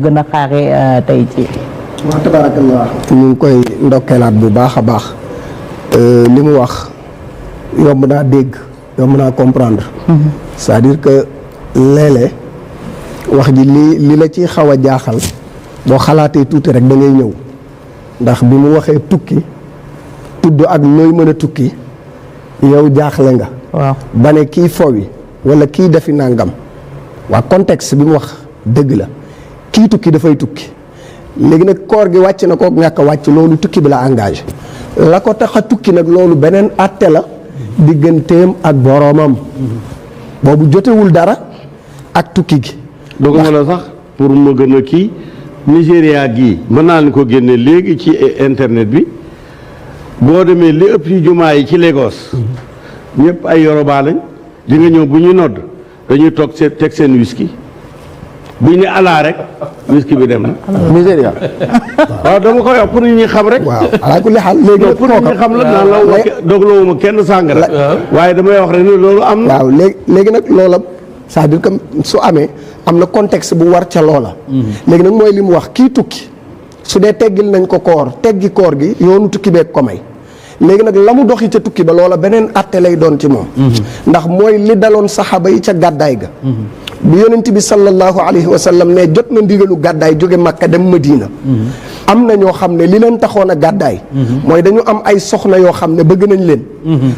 gën a xaare tey ci waaw tabarakallah ñu ngi koy ndokkeelaat bu baax a baax li mu wax yomb naa dégg yomb naa comprendre c'est-à-dire que léeg-léeg wax ji li la ci xaw a jaaxal boo xalaatee tuuti rek da ngay ñëw ndax bi mu waxee tukki tudd ak nooy mën a tukki yow jaaxle nga waaw ba ne kii fowi wala kii defi nangam waa contexte bi mu wax dëgg la kii tukki dafay tukki léegi nag koor gi wàcc na ko ñàkk a wàcc loolu tukki bi la engagé la ko tax a tukki nag loolu beneen àtte la digganteem ak boroomam boobu jotewul dara ak tukki gi doguma la sax pour ma gën a kii Nigéria gii mën naa leen ko génne léegi ci internet bi boo demee li ëpp ci jumaa yi ci Lagos ñëpp ay Yoruba lañ di nga ñëw bu ñu nodd dañuy toog teg seen whisky bu ñu ne alaa rek whisky bi dem na. Nigéria waaw dama koy wax pour nit ñi xam rek. waaw alaa kulli xaal léegi nag pour nit ñi xam la naan la dogloowuma kenn sàngara waaye damay wax rek ne loolu am na. waaw léegi nag loola c'est-à-dire que su amee am na contexte bu war ca loola. léegi nag mooy li mu wax kii tukki su dee teggil nañ ko koor teggi koor gi yoonu tukki beeg ko may léegi nag la mu doxi ca tukki ba loola beneen atte lay doon ci moom. ndax mooy li daloon saxaaba yi ca gàddaay ga. bi yonent bi sallallahu alayhi wa sallam ne jot na ndigalu gàddaay jóge Makka dem Madina. am na ñoo xam ne li leen taxoon a gàddaay. mooy dañu am ay soxna yoo xam ne bëgg nañ leen.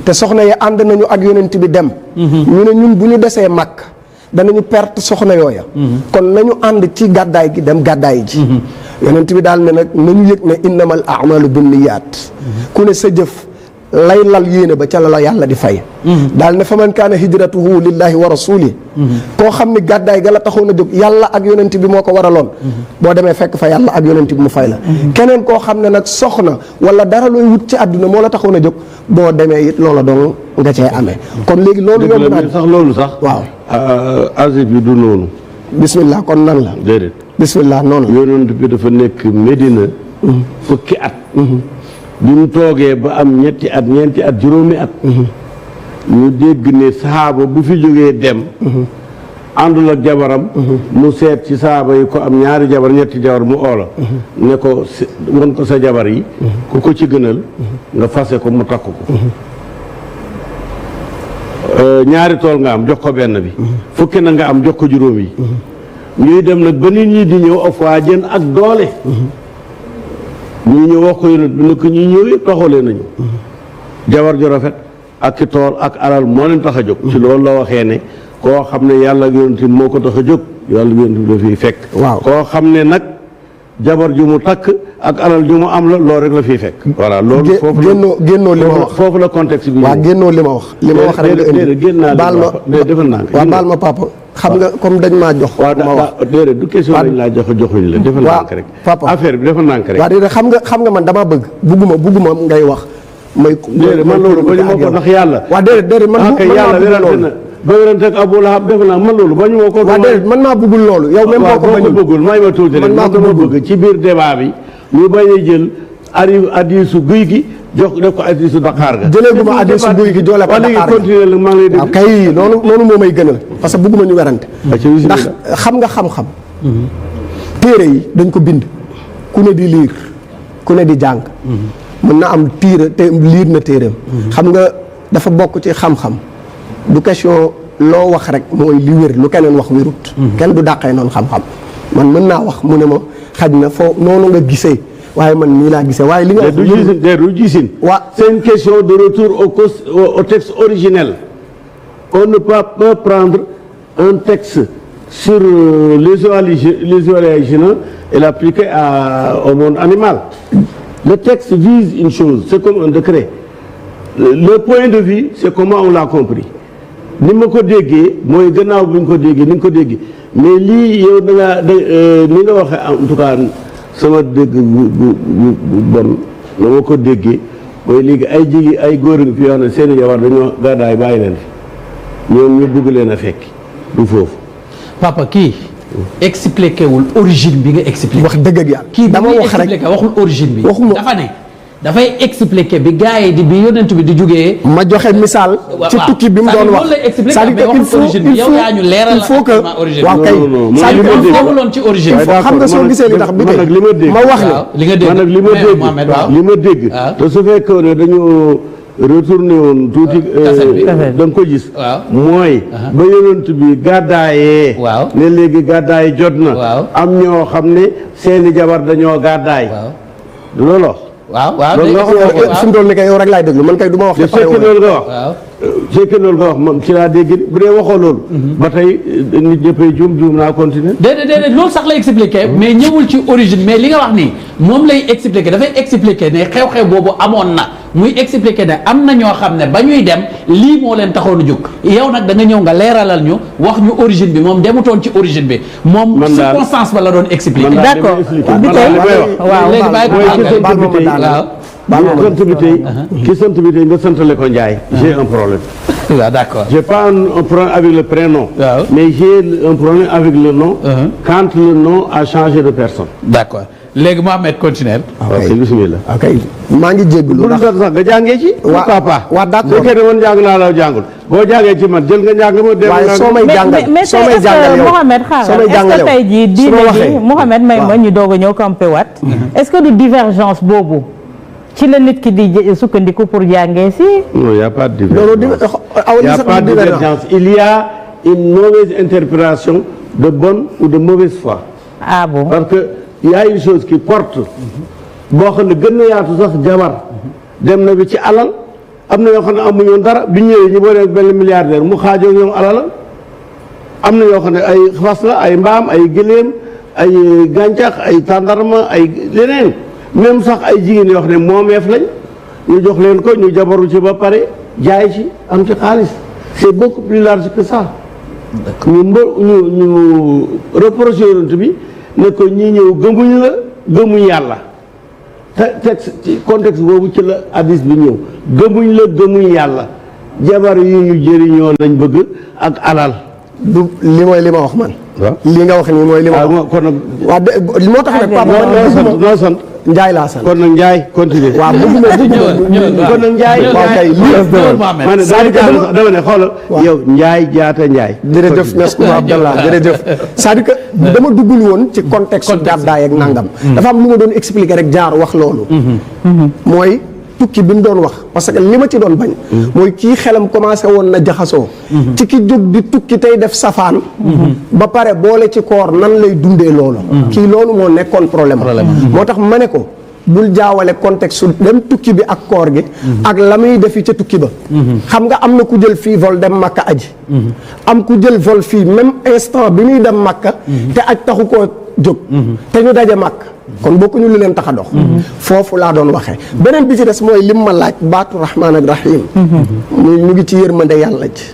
te soxna yi ànd nañu ak yonent bi dem. ñu ne ñun bu ñu desee Makka danañu perte soxna yooya. kon nañu ànd ci gàddaay gi dem gàddaay ji. yonent bi daal ne nag nañu yëg ne innamal a'malu binniyaat ku ne sa jëf lay lal yéene ba ca la la yàlla di fay. daal ne fa man kaana hijratuhu lillahi wa rasuli koo xam ne gàddaay ga la taxoon a jóg yàlla ak yonent bi moo ko waraloon. boo demee fekk fa yàlla ak yonent bi mu fay la. keneen koo xam ne nag soxna wala dara looy wut ci àdduna moo la taxoon a jóg boo demee it loola dong nga cee amee. kon léegi loolu yomb naa sax loolu sax. waaw asib bi du noonu. bismillah kon nan la. déedéet. bismillah noonu la. yonent bi dafa nekk Medina. fukki at. bi mu toogee ba am ñetti at ñeenti at juróomi at. ñu dégg ne saxaaba bu fi jógee dem. àndul ak jabaram. mu seet ci saxaaba yi ko am ñaari jabar ñetti jabar mu oola. ne ko won ko sa jabar yi. ku ko ci gënal. nga fase ko mu takk ko. ñaari tool nga am jox ko benn bi. fukki na nga am jox ko juróom yi. ñuy dem nag ba nit ñi di ñëw afwaajan ak doole. ñuy ñëw wax ko yonent bi nag ñuy ñëw yëpp taxalee nañu. jabar ju rafet ak ki tool ak alal moo leen tax a jóg. ci loolu la waxee ne koo xam ne yàlla ak yonent moo ko tax a jóg yàlla yonent bi la fiy fekk. waaw koo xam ne nag jabar ju mu takk ak alal ju mu am la loolu rek la fiy fekk. voilà loolu foofu la génnoo li ma wax foofu la contexte bi. waaw génnoo li ma wax. li ma wax rek nga indi génn naa baal ma defal naa waaw baal ma papa. xam nga comme dañ maa jox. waaw ma wax déedéet du question lañ laa joxuñ la. defal naa rek papa affaire bi defal naa rek. waaw déedéet xam nga man damaa bëgg. bugguma ngay wax. may déedéet man loolu ba ñu ma ko ndax yàlla. waaw déedéet man man yàlla werante na ba werante ak Abu Lahab defal naa man loolu ba ñu ma ko. waaw déedéet man maa bëggul loolu. yow même boo ko bañul bëggul may ma tuuti rek man dama bëgg ci biir débat bi ñu bañ a jël hadiisu guy gi jox def ko hadiisu Dakar ga. jëlee gu ma hadiisu guy gi joole ko Dakar ga continuer la maa ngi lay dégg. waaw kay noonu moo may gënal parce que bëgguma ñu werante. ndax xam nga xam-xam. téere yi dañ ko bind. ku ne di liir ku ne di jàng. mën na am tiire te liir na téereem. xam nga dafa bokk ci xam-xam. du question loo wax rek mooy li wér lu keneen wax wérut. kenn du dàqee noonu xam-xam. man mën naa wax mu ne ma xaj na foo noonu nga gisee waaye man nii laa gisee waaye li nga. du gisin waaw c'est une question de retour au texte originel. on ne peut pas prendre un texte sur les origines et l'appliquer au monde animal. Le texte vise une chose, c'est comme un décret. Le point de vue, c'est comment on l'a compris. ni ma ko déggee mooy gannaaw bi ñu ko déggee ni nga ko déggee mais lii yow da ngaa ni nga waxee en tout cas sama dégg bu bon na ma ko déggee mooy léegi ay góor ngi fi yoo xam ne seen i jabar dañoo gàddaay bàyyi leen fi ñoom ñu bëgg leen a fekk du foofu. papa kii expliqué wul origine bi nga expliqué. wax dëgg ak yàlla kii dama wax rek waxul origine bi. waxuma dafa ne dafay expliquer bi gars yi bi yonent bi di jógee. ma joxe misaal. ci tukki bi mu doon wax c'est-à-dire que il faut que waaw kay. c'est-à-dire que loon ci origine. xam nga soo gisee li tax bi tey ma wax li nga dégg man nag li ma dégg te su fekkee ne dañoo retourné woon tuuti da nga ko gis mooy ba yonent bi gàddaayee ne léegi gàddaay jot na am ñoo xam ne seeni jabar dañoo gàddaay loolu waaw fi mu toll nii kay yow rek laay déglu man kay du ma wax. te fekk loolu nga wax. fekk loolu nga wax man ci laa dégg bu dee waxoo loolu. ba tey nit ñëppay juum naa continuer. déedéet loolu sax lay expliquer mais ñëwul ci origine mais li nga wax nii moom lay expliquer dafay expliquer ne xew-xew boobu amoon na muy expliquer ne am na ñoo xam ne ba ñuy dem lii moo leen taxoon a jóg yow nag da nga ñëw nga leeralal ñu wax ñu origine bi moom demutoon ci origine bi. moom circonstance ba la doon expliquer. d'accord bi tey waaw léegi bàyyi ko ki sant bi tey nga santale ko Ndiaye. j'ai un problème. waaw d'accord. j'ai pas un problème avec le prénom. mais j'ai un problème avec le nom. quand le nom a changé de personne. d'accord léegi Mohamed continuer. ok bismillah. ok maa ngi jégalu. ndax sax nga jàngee ci. papa waaw d'accord su fekkee man jàng naa la jàngul boo jàngee ci man jël nga njàng ma. waaye soo may jàngal mais Mohamed xaaral est-ce que tey jii diine ji Mohamed may ma ñu doog a ñëw campé waat. est-ce que du divergence boobu. ci la nit ki di sukkandiku pour jàngee si. non y' a pas de divergence. Il y a pas de divergence. Il y a une mauvaise interprétation de bonne ou de mauvaise foi. Ah bon? Parce que y a une chose qui porte. boo xam ne gën na yaatu sax jabar. dem na bi ci alal am na yoo xam ne amuñu woon dara bi ñëwee ñu boole benn milliardaire mu xaajoo ñoom alal am na yoo xam ne ay fas la ay mbaam ay gëléem ay gàncax ay tàndarma ay leneen. même sax ay jigéen yoo xam ne moomeef lañ ñu jox leen ko ñu jabaru ci ba pare jaay ci am ci xaalis c'est beaucoup plus large que ça. ñu reproché yonent bi ne ko ñi ñëw gëmuñ la gëmuñ yàlla te texte ci contexte boobu ci la hadis bi ñëw gëmuñ la gëmuñ yàlla jabar yi ñu jëriñoo lañ bëgg ak alal. du li mooy li ma wax man. waaw li nga wax nii mooy li ma wax. kon nag. waaw de moo tax nag papa noo sant Njaay laa sant. kon nag Njaay continuer. waaw kon nag Njaay. waaw kay lii ma ne dama ne xoolal. yow Njaay jaata Njaay. jërëjëf merci beaucoup Abdallah jërëjëf. c'est-à-dire que dama duggul woon ci contexte gàddaay ak nangam. dafa am lu ma doon expliquer rek jaar wax loolu. mooy tukki bi mu doon wax parce que li ma ci doon bañ. mooy kii xelam commencé woon na jaxasoo. ci ki jóg di tukki tey def safaan. ba pare boole ci koor nan lay dundee loolu. kii loolu moo nekkoon problème moo tax ma ne ko bul jaawale contexte dem tukki bi ak koor gi. ak la muy defi ca tukki ba. xam nga am na ku jël fii vol dem Makka aji. am ku jël vol fii même instant bi muy dem Makka. te aj taxu koo jóg. te ñu daje Makka. kon bokkuñu lu leen tax a dox. foofu laa doon waxee. beneen bi ci des mooy lim ma laaj baatu rahmaan ak rahim. mu ngi ci yërmande yàlla ji.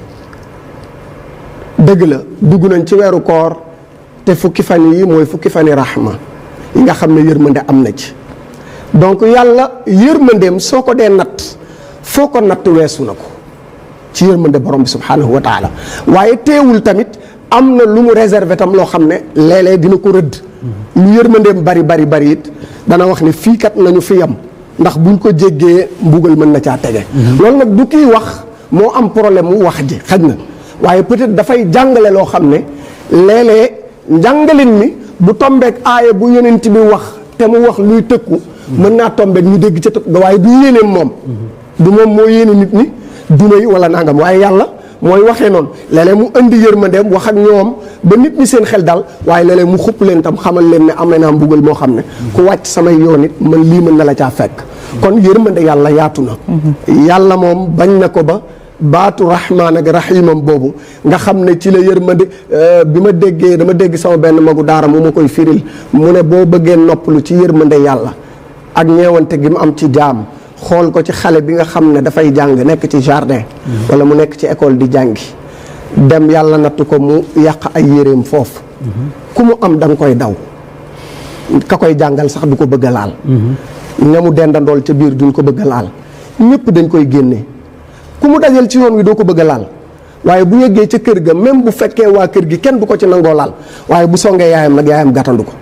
dëgg la dugg nañ ci weeru koor te fukki fan yi mooy fukki fani rahma yi nga xam ne yërmande am na ci. donc yàlla yërmandeem soo ko dee natt foo ko natt weesu na ko ci yërmande borom bi subhaanahu wa taala waaye teewul tamit am na lu mu réservé tam loo xam ne léeg-léeg dina ko rëdd. lu yërmandeem bari it dana wax ne fii kat nañu fi yam ndax buñ ko jéggee mbugal mën na caa tege. loolu nag du kiy wax moo am problème mu wax ji xaj na waaye peut-être dafay jàngale loo xam ne léeg-léeg njàngalin mi bu tombeek aaya bu yonent bi wax te mu wax luy tëkku mën naa tombeek ñu dégg ca tëkku ga waaye du yéeneem moom. du moom moo yéene nit ñi duna yi wala nangam waaye yàlla. mooy waxee noonu léeg-léeg mu indi yërmandeem wax ak ñoom ba nit ñi seen xel dal waaye léeg-léeg mu xupp leen tam xamal leen ne amee naa mbugal moo xam ne ku wàcc samay yoon it man lii mën na la caa fekk kon yërmande yàlla yaatu na yàlla moom bañ na ko ba baatu rahmaan ak rahimam boobu nga xam ne ci la yërmande bi ma déggee dama dégg sama benn magu daara mu ma koy firil mu ne boo bëggee noppalu ci yërmande yàlla ak ñeewante gi mu am ci jaam xool ko ci xale bi nga xam ne dafay jàng nekk ci jardin wala mu nekk ci école di jàngi dem yàlla nattu ko mu yàq ay yéreem foofu ku mu am da nga koy daw ka koy jàngal sax du ko bëgg a laal ña mu dendandool ca biir duñ ko bëgg a laal ñëpp dañ koy génne ku mu dajal ci yoon wi doo ko bëgg a laal waaye bu yeggee ca kër ga même bu fekkee waa kër gi kenn du ko ci nangoo laal waaye bu songee yaayam nag yaayam gàttandu ko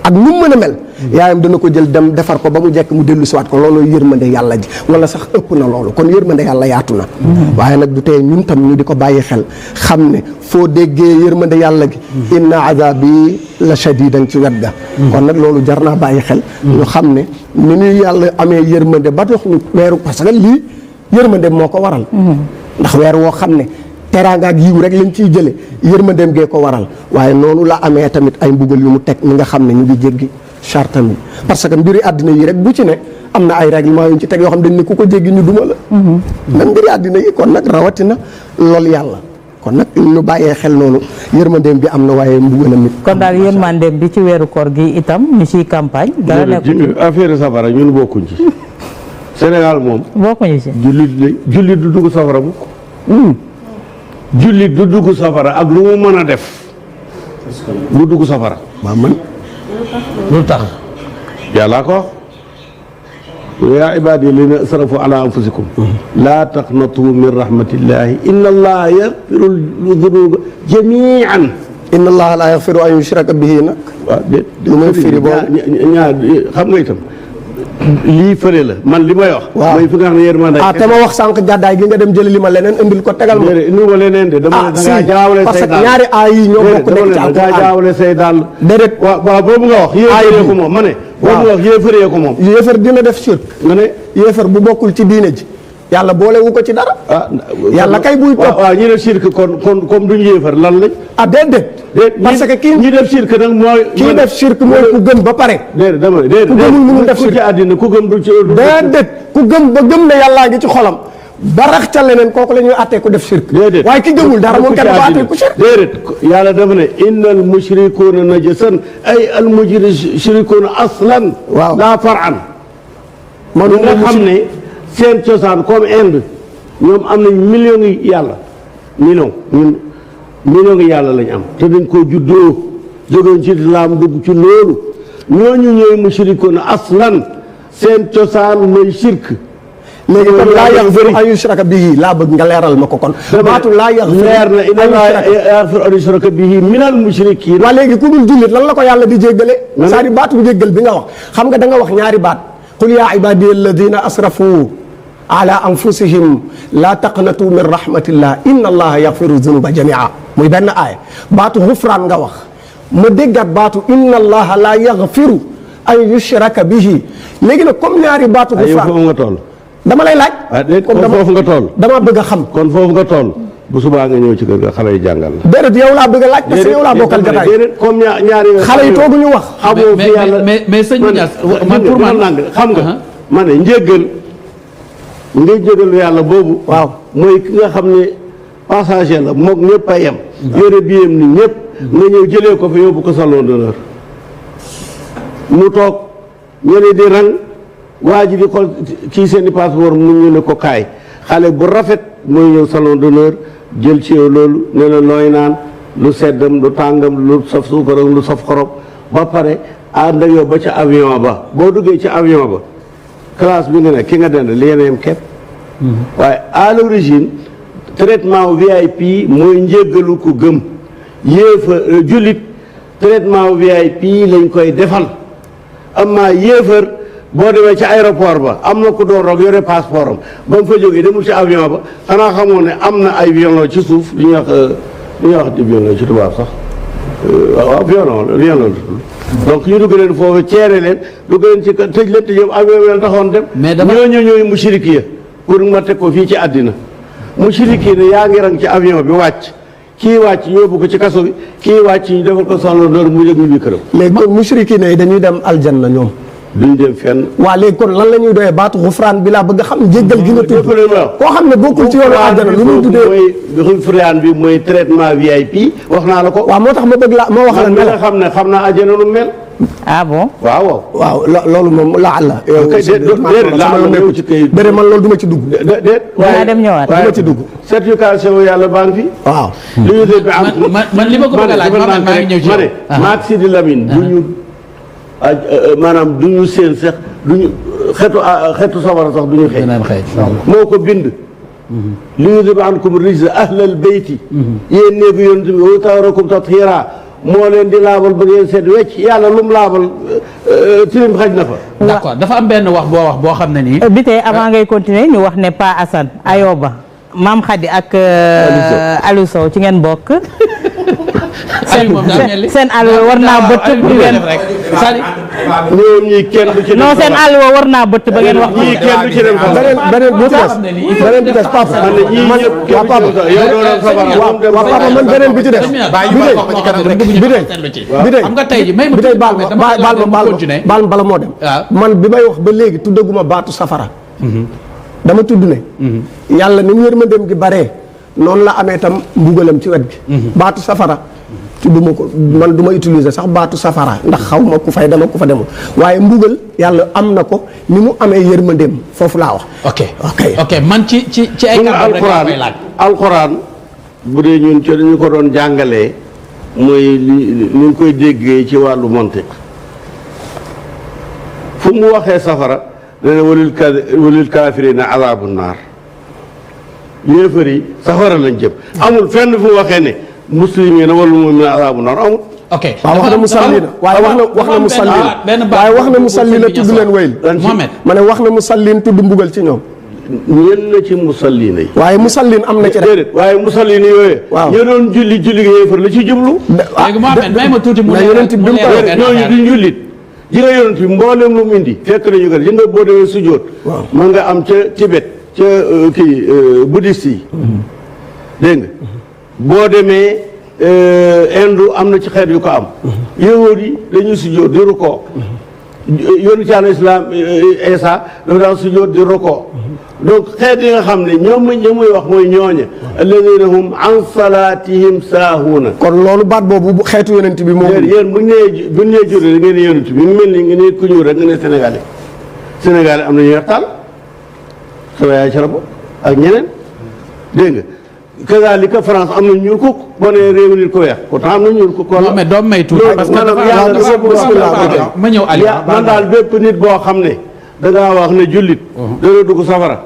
ak nu mu mën a mel yaayam dana ko jël dem defar ko ba mu jekk mu dellu siwaat ko loolu yërmande yàlla ji wala sax ëpp na loolu kon yërmande yàlla yaatu na waaye nag du tey ñun tam ñu di ko bàyyi xel xam ne foo déggee yërmande yàlla gi inna azabi la shadidan ci wet ga kon nag loolu jar naa bàyyi xel ñu xam ne ni ñuy yàlla amee yërmande ba dox ñu weeru parce que lii yërmande moo ko waral ndax weer woo xam ne teraanga ak yiw rek lañ ciy jële yërmandeem gee ko waral waaye noonu la amee tamit ay mbugal yu mu teg ñi nga xam ne ñu ngi jéggi chartam yi parce que mbiri àddina yi rek bu ci ne am na ay règlement yu ñu ci teg yoo xam dañ ne ku ko jéggi ñu duma la même mbiri àddina yi kon nag rawatina loolu yàlla kon nag ñu bàyyee xel noonu yërmandeem bi am na waaye mbugalam it kon daal yërmandeem bi ci weeru koor gi itam ñu ciy campagne dara nekk affaire safara ñun bokkuñ ci Sénégal moom bokkuñu ci jullit du dugg safara bu jullit du dugg safara ak lu mu mën a def du dugg safara waaw man lu tax yàllaa ko wax yaa ibaadi alladina asrafu ala anfusikum laa taqnatu min rahmatillahi inna allaha yaxfiru dunuba jamian inna allaha la yaxfiru an yushraka bihi nag waaw déet lu may firi boobu ñaar xam nga itam lii fële la man li may wax. waaw mooy fi nga xam ne yërmande. te ma wax sànq gàddaay gi nga dem jëli li ma leneen indil ko tegal ma. déedéet indi ma leneen de. dama ne da ngaa jaawale say daal parce que ñaari aay yi ñoo bokk nekk ci alquran da ngaa jaawale say daal. déedéet waaw boobu nga wax. yéefaree ko moom ma ne. boobu nga wax yéefaree ko moom. yéefar dina def shirk. nga ne yéefar bu bokkul ci diine ji. yàlla boolewu ko ci dara. yàlla kay buy topp. waaw ñi def shirk kon comme duñu yéefar lan lañ. déedéet. parce que kii ñi def shirk nag mooy. kii def shirk mooy ku gëm ba pare. déedéet dama ne déedéet ku gëmul mënul def shirk ci àddina ku gëm du ci. déedéet ku gëm ba gëm ne yàllaa ngi ci xolam. ba rax ca leneen kooku la ñuy àttee ku def shirk. déedéet waaye ki gëmul dara moom kenn du ko àttee ku shirk. déedéet yàlla dafa ne innal mushrikuuna najasan ay al mushrikuuna aslan. waaw laa far'an. man nga xam ne seen cosaan comme Inde ñoom am nañ millions yi yàlla millions yi yàlla lañ am te dañ koo juddoo jógeen ci islaam dugg ci loolu ñooñu ñooy mushrikuuna aslan seen cosaan mooy shirk. léegi kon laa yaxfiru an yushraka bihi laa bëgg nga leeral ma ko kon. baatu laa yaxfiru leer na inna llaaha yaxfiru an yushraka bihi minal mushrikiin. waa léegi ku dul jullit lan la ko yàlla di jéggale. c'est-à-dire baatu bu jéggal bi nga wax xam nga da nga wax ñaari baat. qul yaa ibaadiya alladina asrafu ala anfusihim laa taqnatu min rahmatillah inna allaha yaxfiru zunuba jamia muy benn aaya baatu xufraan nga wax ma déggaat baatu inna allaha laa yaxfiru an yushraka bihi léegi nag comme ñaari baatu xufraan foofu nga toll. dama lay laaj. kon foofu nga toll. dama bëgg a xam. kon foofu nga toll. bu subaa nga ñëw ci kër ga xale yi jàngal la. déedéet yow laa bëgg a laaj parce que yow laa bokkal jotaay. déedéet comme ñaari xale yi tooguñu wax. xamoo fi yàlla mais sëñ Niass man pour man xam nga. ma ne njéggal yàlla boobu. waaw mooy ki nga xam ne passager la moog ñëpp a yem. yore biyam ni ñëpp. nga ñëw jëlee ko fa yóbbu ko salon d'honneur mu toog ñeneen di rang waa ji di xool kii seen i passeport mu ñu ne ko kaay xale bu rafet mooy ñëw salon d'honneur jël ci yow loolu nee na looy naan lu seddam lu tàngam lu saf suukaram lu saf xorom ba pare ànd ak yow ba ca avion ba boo duggee ci avion ba classe bi nga ne ki nga dend li yéen a yem képp. waaye à l'origine traitement VIP mooy njéggalu ku gëm yéefar jullit traitement VIP lañ koy defal amma yéefar boo demee ci aéroport ba am na ku doon roog yore passeport am ba mu fa jógee demul ci avion ba xanaa xamoon ne am na ay violon ci suuf li ñuy wax di violon ci tubaab sax waaw violon donc ñu dugg leen foofu ceere leen dugg leen ci tëj leen te ñoom avion leen taxoon dem. mais dama ñooy mushrik ya pour ma teg ko fii ci àddina mushrik yi ne yaa ngi rang ci avion bi wàcc kii wàcc ñu yóbbu ko ci kaso bi kii wàcc ñu defal ko salon d'honneur mu yëg ñu bi këram. léegi kon mushrik yi ne dañuy dem aljanna ñoom. duñ dem fenn. waa léegi kon lan la ñuy doyee baatu xufraan bi laa bëgg a xam jéggal gi nga tudd koo xam ne bokkul ci yoonu àjjana lu muy tuddee mooy xufraan bi mooy traitement VIP wax naa la ko. waaw moo tax ma bëgg la ma wax la ne la xam ne xam naa àjjana lu mel. ah bon. waaw loolu moom laal la. déedéet ci kay. déedéet man loolu du ma ci dugg. déet waaye dem ñëwaat du ma ci dugg. certification yàlla baa ngi fi. waaw. li ñu def man li ma ko bëgg a laaj maa ngi ñëw ci ma ne maak Sidi Lamine du ñu maanaam du ñu seen sax du ñu xetu sawara sax du ñu xeeñ moo ko bind li yudhiba ankum rijza ahlal bayti yéen néegu yonent bi wa yutahhirakum tathiira moo leen di laabal ba ngeen seet wecc yàlla lu mu laabal tilim xaj na fa. d'accord dafa am benn wax boo xam ne nii. bi tey avant ngay continuer ñu wax ne Pa Assane Ayoba Maam Khady ak Aliou Sow ci ngeen bokk. seen àll war naa bëtt bu ngeen ñoom ñii kenn du ci non seen àll war naa bëtt ba ngeen wax ñii kenn du ci dem beneen bu ci des papa man waa papa waa papa man beneen bi ci des bi de xam nga tey ji may bi de baal ma bala moo dem man bi may wax ba léegi tuddaguma baatu safara dama tudd ne yàlla ni mu yërmandeem gi baree noonu la amee tam mbugalam ci wet gi baatu safara tudduma ko man du ma utiliser sax baatu safara ndax xaw ma ku fay dama ku fa demul waaye mbugal yàlla am na ko ni mu amee yërmandeem foofu laa wax ok man ci ay kàddu rek laa koy laaj alxuraan bu dee ñun ci dañu ko doon jàngalee mooy li ñu koy déggee ci wàllu mantiq fu mu waxee safara dana walil kaafiriina azaabu naar yéefar yi safara lañ jëm amul fenn fu mu waxee ne muslimiina wal mu'miniina azaabu naar amul. ok waaw wax na musallina waaye wax na musallina waaye wax na musallina tudd leen wayl Mohamed ma ne wax na musallin tudd mbugal ci ñoom ñen na ci musallina yi waaye musallin am na ci rek déedéet waaye musallina yooyu ñoo doon julli yéefar la ci jublu léegi Mohamed may ma tuuti mu yonent bi ñooñu duñ jullit ji nga yonent bi mbooleem lu mu indi fekk nañu ko ji nga boo demee sujjóot ma nga am ca Tibet ca kii bouddhiste yi dégg nga boo demee Inde am na ci xeet yu ko am yahud yi dañuy sujjóot di rukkoo yoonu ci àlla islam Isa dafa daan sujjóot di rukkoo donc xeet yi nga xam ne ñoom muy wax mooy ñooña alladina hum an salatihim saahuuna kon loolu baat boobu bu xeetu yonent bi moom yéen bu ñu nee julli da ngeen ne yonent bi mu mel ni nga ne ku ñuul rek nga ne Sénégalais am na ñu weextaal sama yaay ci la bokk ak ñeneen dégg nga kazaalika France am na ñuul ko boo nee réew nit ko weex pourtant am na ñuul ko kon mais doom may tuuti parce que ma ñëw Aliou man daal bépp nit boo xam ne da ngaa wax ne jullit dana dugg safara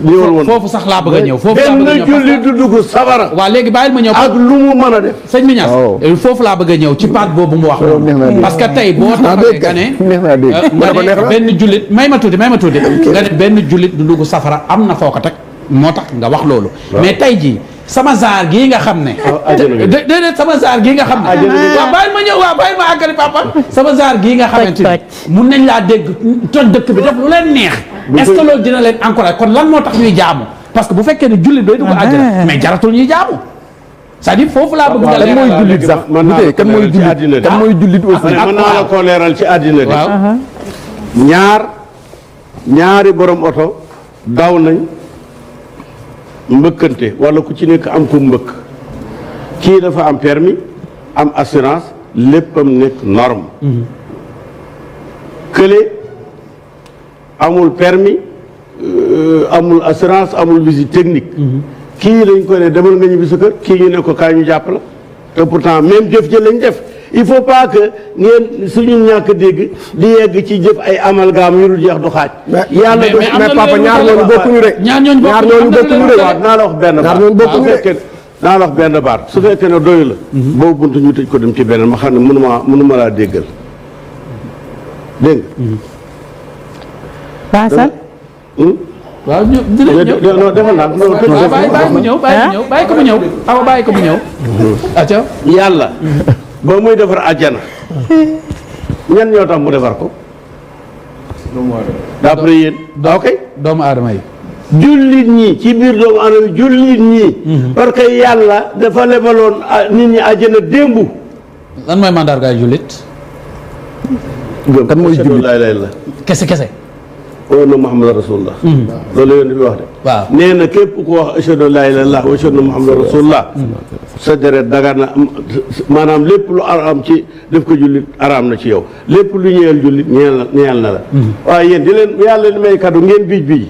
ñëwal woon foofu sax laa bëgg a ñëw benn jullit du dugg safara waaw léegi bàyyil ma ñëw ak lu mu mën a def sëñ bi Niass foofu laa bëgg a ñëw ci baat boobu mu wax parce que tey boo taxawee nga ne benn jullit may ma tuuti nga ne benn jullit du dugg safara am na foo ko teg moo tax nga wax loolu mais tey jii sama zaar gii nga xam ne déedéet sama zaar gii nga xam ne waaw bàyyil ma ñëw waaw bàyyil ma àggali papa sama zaar gii nga xamante ni mun nañ laa dégg toj dëkk bi def lu leen neex est-ce que loolu dina leen encouragé kon lan moo tax ñuy jaamu parce que bu fekkee ne jullit doy dugg àjjana mais jaratul ñuy jaamu c'est-à-dire foofu laa bëgg nga leeral mooy jullit sax bu dee kan mooy jullit kan mooy jullit aussi mën naa la koo leeral ci àddina bi ñaari borom oto daw nañ mbëkkante wala ku ci nekk am ko mbëkk kii dafa am permis am assurance léppam nekk norme kële amul permis amul assurance amul visite technique kii lañ ko ne demal nga ñibbi sa kër kii ñu ne ko kaay ñu jàpp la te pourtant même jëf ji lañ def il faut pas que ngeen suñu ñàkk dégg di yegg ci jëf ay amalgame yu dul jeex du xaaj. yàlla mais papa ñaar ñooñu bokkuñu de. ñaar ñooñu bokkuñu de waaw naa la wax benn baat naa la wax benn baat su fekkee ne doyu la. boobu buntu ñu tëj ko dem ci beneen ma xam ne mënuma laa déggal dégg nga. waaw ñu dinañ ñëw non defal naa bàyyi mu ñëw bàyyi ko mu ñëw awa bàyyi ko mu ñëw acca yàlla ba muy defar àjjana ñan ñoo tax mu defar ko d'après yéen ok doomu aadama yi jullit ñi ci biir doomu aadama yi jullit ñi parce que yàlla dafa lebaloon nit ñi àjjana démb lan mooy mandargaay jullit kan mooy jullit la kese oo na Muhammad rasulullah loolu yoon bi wax de waaw nee na képp ku wax ashhadu an laa ilaaha illallaah wa ashhadu anna Muhammad rasulullah sa deret dagar na maanaam lépp lu araam ci def ko jullit araam na ci yow lépp lu ñeel jullit ñeel na la waaye yéen di leen yàlla leen may kaddu ngeen biij